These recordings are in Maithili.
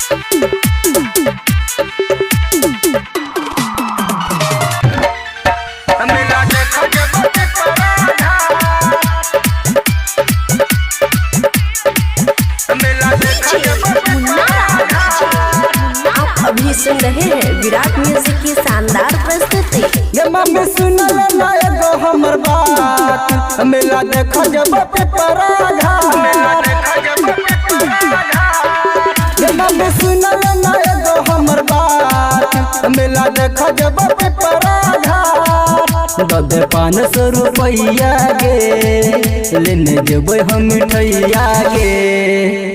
मेला देखा जब पेपरा घाट। मेला देखा जब पेपरा घाट। आप अभी सुन रहे हैं विराट म्यूजिक की शानदार प्रस्तुति। गे मम्मी सुन ले ना एगो हमर बात, मेला देखा जब पेपरा घाट। मेला देखा जब पेपरा घाट। गे मम्मी सुन ले ना एगो हमर बात, मेला देखा जब पेपरा घाट। दे 500 रुपैया गे, लेने जेबै हम मिठैया गे।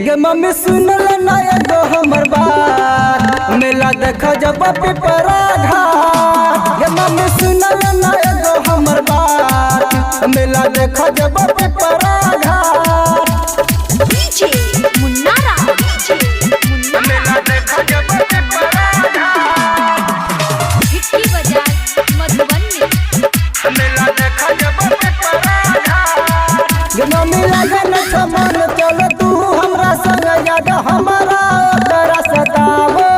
गे मम्मी सुन ले ना एगो हमर बात, मेला देखा जब पेपरा घाट। गे मम्मी सुन ले ना एगो हमर बात, मेला देखा जब पेपरा घाट। डीजे मुन्ना डीजे मुन्ना मेला देखा जब पेपरा घाट। हिट्टी बाजार मधुबनी। मेला देखा जब पेपरा घाट। गे मम्मी लगन छो मन, चल तू हमरा संग, याद हमारा ओकरा सतावो।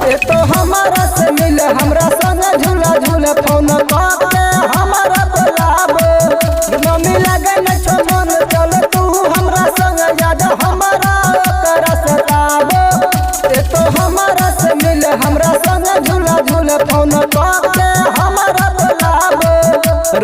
ए तो हमारा से मिल, हमरा संग झूला झूल, फोन करके हमारा बोलावो। गे मम्मी लगन छो मन, चल तू हमरा संग, याद हमारा ओकरा सतावो। ए तो हमारा से मिल, हमरा संग झूला झूल, फोन करके हमारा बोलावो।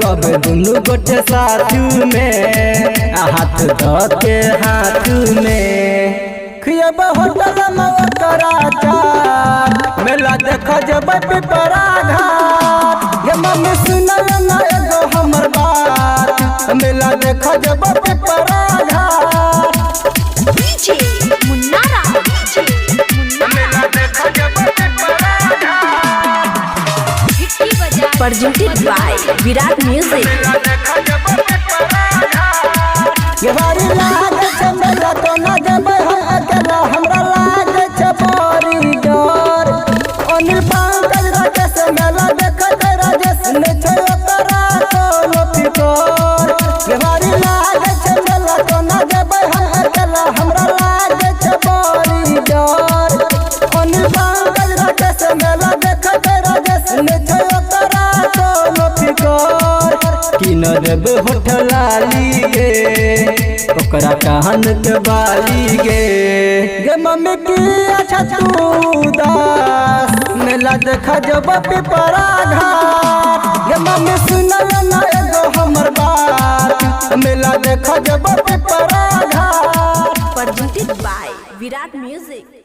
रब दुनू गोटे साथ में, हाथ धो के हाथ में, खियब होटल में ओकरा चाट। मेला देखा जब पिपरा घाट। गे मम्मी सुन ले ना एगो हमर बात, मेला देखा जब पिपरा घाट। डीजे मुन्ना डीजे मुन्ना मेला देखा जब पेपरा घाट। हिट्टी बाजार प्रेजेंटेड बाय विराट म्यूजिक। मेला देखा जब पेपरा घाट। गे भारी लागे छै मेला, तो ना जेबै हम अकेला, हमरा लागे छै बड़ी डर। अनिल पंकज राकेश मेला देखते राजेश, नै छै ओकरा कोनो फिकर। गे भारी लागे छै मेला, तो ना जेबै हम अकेला, हमरा लागे छै बड़ी डर। अनिल पंकज राकेश मेला देखते राजेश, नै छै ओकरा कोनो फिकर। किन देब होठल लाली गे, ओकरा कान के बाली गे। गे मम्मी की अच्छा तू उदास, मेला देखा जब पिपरा घाट। गे मम्मी सुन ले ना एगो हमर बात, मेला देखा जब पिपरा घाट। Presented by Virat music.